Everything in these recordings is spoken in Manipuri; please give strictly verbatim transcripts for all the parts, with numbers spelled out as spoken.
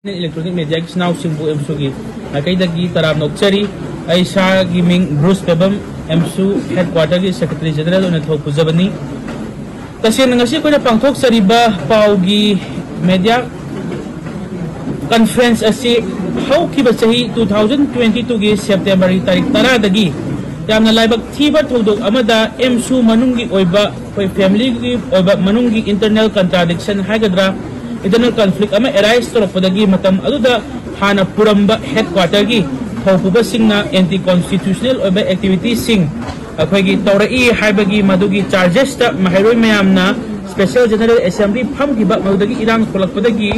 Electronic Media ꯒꯤ ꯏꯆꯤꯟ ꯏꯅꯥꯎꯁꯤꯡꯕꯨ ꯑꯦꯝꯁꯨꯒꯤ ꯃꯥꯏꯀꯩꯗꯒꯤ ꯇꯔꯥꯝꯅ ꯑꯣꯛꯆꯔꯤ꯫ ꯑꯩ ꯏꯁꯥꯒꯤ ꯃꯤꯡ ꯕ꯭ꯔꯨꯁ ꯇꯦꯕꯝ, ꯑꯦꯝꯁꯨ ꯍꯦꯗ ꯀ꯭ꯋꯥꯇꯔꯒꯤ ꯁꯦꯀ꯭ꯔꯦꯇꯔꯤ ꯖꯦꯅꯔꯦꯜ ꯑꯣꯏꯅ ꯊꯕꯛ ꯄꯨꯖꯕꯅꯤ꯫ ꯇꯁꯦꯡꯅ ꯉꯁꯤ ꯑꯩꯈꯣꯏꯅ ꯄꯥꯡꯊꯣꯛꯆꯔꯤꯕ ꯄꯥꯎꯒꯤ ꯃꯦꯗꯤꯌꯥ ꯀꯟꯐ꯭ꯔꯦꯟꯁ ꯑꯁꯤ ꯍꯧꯈꯤꯕ ꯆꯍꯤ two thousand twenty two ꯒꯤ ꯁꯦꯞꯇꯦꯝꯕꯔꯒꯤ ꯇꯥꯔꯤꯛ ꯇꯔꯥꯗꯒꯤ ꯌꯥꯝꯅ ꯂꯥꯏꯕꯛ ꯊꯤꯕ ꯊꯧꯗꯣꯛ ꯑꯃꯗ ꯑꯦꯝꯁꯨ ꯃꯅꯨꯡꯒꯤ ꯑꯣꯏꯕ, ꯑꯩꯈꯣꯏ ꯐꯦꯃꯤꯂꯤꯒꯤ ꯑꯣꯏꯕ ꯃꯅꯨꯡꯒꯤ ꯏꯟꯇꯔꯅꯦꯜ ꯀꯟꯇ꯭ꯔꯥꯗꯤꯛꯁꯟ ꯍꯥꯏꯒꯗ꯭ꯔꯥ, ꯏꯟꯇꯔꯅꯦꯜ ꯀꯟꯐ꯭ꯂꯤꯛ ꯑꯃ ꯑꯦꯔꯥꯏꯁ ꯇꯧꯔꯛꯄꯗꯒꯤ ꯃꯇꯝ ꯑꯗꯨꯗ ꯍꯥꯟꯅ ꯄꯨꯔꯝꯕ ꯍꯦꯗ ꯀ꯭ꯋꯥꯇꯔꯒꯤ ꯊꯧꯄꯨꯕꯁꯤꯡꯅ ꯑꯦꯟꯇꯤ ꯀꯣꯟꯁꯇꯤꯇ꯭ꯌꯨꯁꯅꯦꯜ ꯑꯣꯏꯕ ꯑꯦꯛꯇꯤꯚꯤꯇꯤꯁꯤꯡ ꯑꯩꯈꯣꯏꯒꯤ ꯇꯧꯔꯛꯏ ꯍꯥꯏꯕꯒꯤ ꯃꯗꯨꯒꯤ ꯆꯥꯔꯖꯦꯁꯇ ꯃꯍꯩꯔꯣꯏ ꯃꯌꯥꯝꯅ ꯁ꯭ꯄꯦꯁꯦꯜ ꯖꯦꯅꯔꯦꯜ ꯑꯦꯁꯦꯝꯕ꯭ꯂꯤ ꯐꯝꯈꯤꯕ, ꯃꯗꯨꯗꯒꯤ ꯏꯔꯥꯡ ꯊꯣꯛꯂꯛꯄꯗꯒꯤ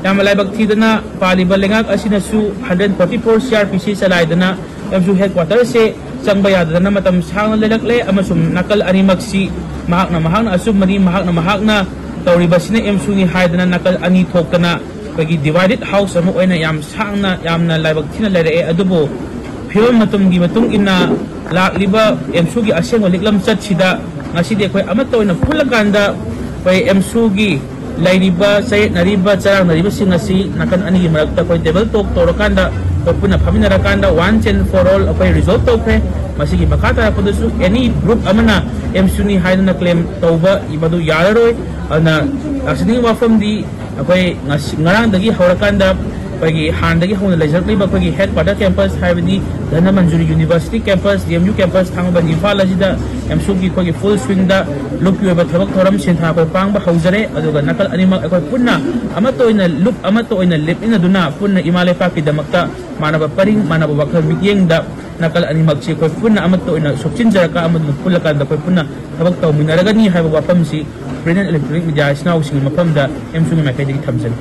ꯌꯥꯝꯅ ꯂꯥꯏꯕꯛ ꯊꯤꯗꯅ ꯄꯥꯜꯂꯤꯕ ꯂꯩꯉꯥꯛ ꯑꯁꯤꯅꯁꯨ hundred forty four C R P C ꯆꯂꯥꯏꯗꯅ ꯑꯦꯝꯁꯨ ꯍꯦꯗ ꯀ꯭ꯋꯥꯇꯔꯁꯦ ꯆꯪꯕ ꯌꯥꯗꯗꯅ ꯃꯇꯝ ꯁꯥꯡꯅ ꯂꯩꯔꯛꯂꯦ, ꯑꯃꯁꯨꯡ ꯅꯥꯀꯜ ꯑꯅꯤꯃꯛꯁꯤ ꯃꯍꯥꯛꯅ ꯃꯍꯥꯛꯅ ꯑꯆꯨꯝꯕꯅꯤ, ꯃꯍꯥꯛꯅ ꯃꯍꯥꯛꯅ ꯇꯧꯔꯤꯕꯁꯤꯅ ꯑꯦꯝꯁꯨꯅꯤ ꯍꯥꯏꯗꯅ ꯅꯥꯀꯜ ꯑꯅꯤ ꯊꯣꯛꯇꯅ ꯑꯩꯈꯣꯏꯒꯤ ꯗꯤꯚꯥꯏꯗꯦꯠ ꯍꯥꯎꯁ ꯑꯃ ꯑꯣꯏꯅ ꯌꯥꯝ ꯁꯥꯡꯅ, ꯌꯥꯝꯅ ꯂꯥꯏꯕꯛ ꯊꯤꯅ ꯂꯩꯔꯛꯑꯦ꯫ ꯑꯗꯨꯕꯨ ꯐꯤꯕꯝ ꯃꯇꯝꯒꯤ ꯃꯇꯨꯡ ꯏꯟꯅ ꯂꯥꯛꯂꯤꯕ ꯑꯦꯝꯁꯨꯒꯤ ꯑꯁꯦꯡꯕ ꯂꯤꯛꯂꯝ ꯆꯠꯁꯤꯗ ꯉꯁꯤꯗꯤ ꯑꯩꯈꯣꯏ ꯑꯃꯠꯇ ꯑꯣꯏꯅ ꯄꯨꯜꯂꯀꯥꯟꯗ ꯑꯩꯈꯣꯏ ꯑꯦꯝꯁꯨꯒꯤ ꯂꯩꯔꯤꯕ, ꯆꯌꯦꯠꯅꯔꯤꯕ, ꯆꯔꯥꯡꯅꯔꯤꯕꯁꯤꯡ ꯑꯁꯤ ꯅꯥꯀꯟ ꯑꯅꯤꯒꯤ ꯃꯔꯛꯇ ꯑꯩꯈꯣꯏ ꯇꯦꯕꯜ ꯇꯣꯛ ꯇꯧꯔꯀꯥꯟꯗ, ꯑꯩꯈꯣꯏ ꯄꯨꯟꯅ ꯐꯝꯃꯤꯟꯅꯔꯀꯥꯟꯗ once and for all ꯑꯩꯈꯣꯏ ꯔꯤꯖꯣꯜꯕ ꯇꯧꯈ꯭ꯔꯦ꯫ ꯃꯁꯤꯒꯤ ꯃꯈꯥ ꯇꯥꯔꯛꯄꯗꯁꯨ ꯑꯦꯅꯤ ꯒ꯭ꯔꯨꯞ ꯑꯃꯅ ꯑꯦꯝꯁꯨꯅꯤ ꯍꯥꯏꯗꯅ ꯀ꯭ꯂꯦꯝ ꯇꯧꯕ ꯃꯗꯨ ꯌꯥꯔꯔꯣꯏ꯫ ꯑꯗꯨꯅ ꯂꯥꯛꯆꯅꯤꯡꯕ ꯋꯥꯐꯝꯗꯤ ꯑꯩꯈꯣꯏ ꯉꯁꯤ, ꯉꯔꯥꯡꯗꯒꯤ ꯍꯧꯔꯀꯥꯟꯗ ꯑꯩꯈꯣꯏꯒꯤ ꯍꯥꯟꯅꯗꯒꯤ ꯍꯧꯅ ꯂꯩꯖꯔꯛꯂꯤꯕ ꯑꯩꯈꯣꯏꯒꯤ ꯍꯦꯗ ꯀ꯭ꯋꯥꯇꯔ ꯀꯦꯝꯄꯁ, ꯍꯥꯏꯕꯗꯤ Dhanamanjuri university campus, D M U campus, Thangmeiban, Imphal ꯑꯁꯤꯗ ꯑꯦꯝꯁꯨꯒꯤ ꯑꯩꯈꯣꯏꯒꯤ ꯐꯨꯜ ꯁ꯭ꯋꯤꯡꯗ ꯂꯨꯞꯀꯤ ꯑꯣꯏꯕ ꯊꯕꯛ ꯊꯧꯔꯝ ꯁꯤꯟꯊꯥ ꯑꯩꯈꯣꯏ ꯄꯥꯡꯕ ꯍꯧꯖꯔꯦ꯫ ꯑꯗꯨꯒ ꯅꯥꯀꯜ ꯑꯅꯤꯃꯛ ꯑꯩꯈꯣꯏ ꯄꯨꯟꯅ ꯑꯃꯠꯇ ꯑꯣꯏꯅ ꯂꯨꯞ ꯑꯃꯠꯇ ꯑꯣꯏꯅ ꯂꯦꯞꯃꯤꯟꯅꯗꯨꯅ ꯄꯨꯟꯅ ꯏꯃꯥ ꯂꯩꯄꯥꯛꯀꯤꯗꯃꯛꯇ ꯃꯥꯟꯅꯕ ꯄꯔꯤꯡ, ꯃꯥꯟꯅꯕ ꯋꯥꯈꯜ ꯃꯤꯠꯌꯦꯡꯗ ꯅꯥꯀꯜ ꯑꯅꯤꯃꯛꯁꯤ ꯑꯩꯈꯣꯏ ꯄꯨꯟꯅ ꯑꯃꯠꯇ ꯑꯣꯏꯅ ꯁꯣꯛꯆꯤꯟꯖꯔꯒ ꯑꯃꯗꯨꯅ ꯄꯨꯜꯂꯀꯥꯟꯗ ꯑꯩꯈꯣꯏ ꯄꯨꯟꯅ ꯊꯕꯛ ꯇꯧꯃꯤꯟꯅꯔꯒꯅꯤ ꯍꯥꯏꯕ ꯋꯥꯐꯝꯁꯤ Print and Electronic Media ꯏꯆꯤꯟ ꯏꯅꯥꯎꯁꯤꯡꯒꯤ ꯃꯐꯝꯗ ꯑꯦꯝꯁꯨꯒꯤ ꯃꯥꯏꯀꯩꯗꯒꯤ ꯊꯝꯖꯔꯤ꯫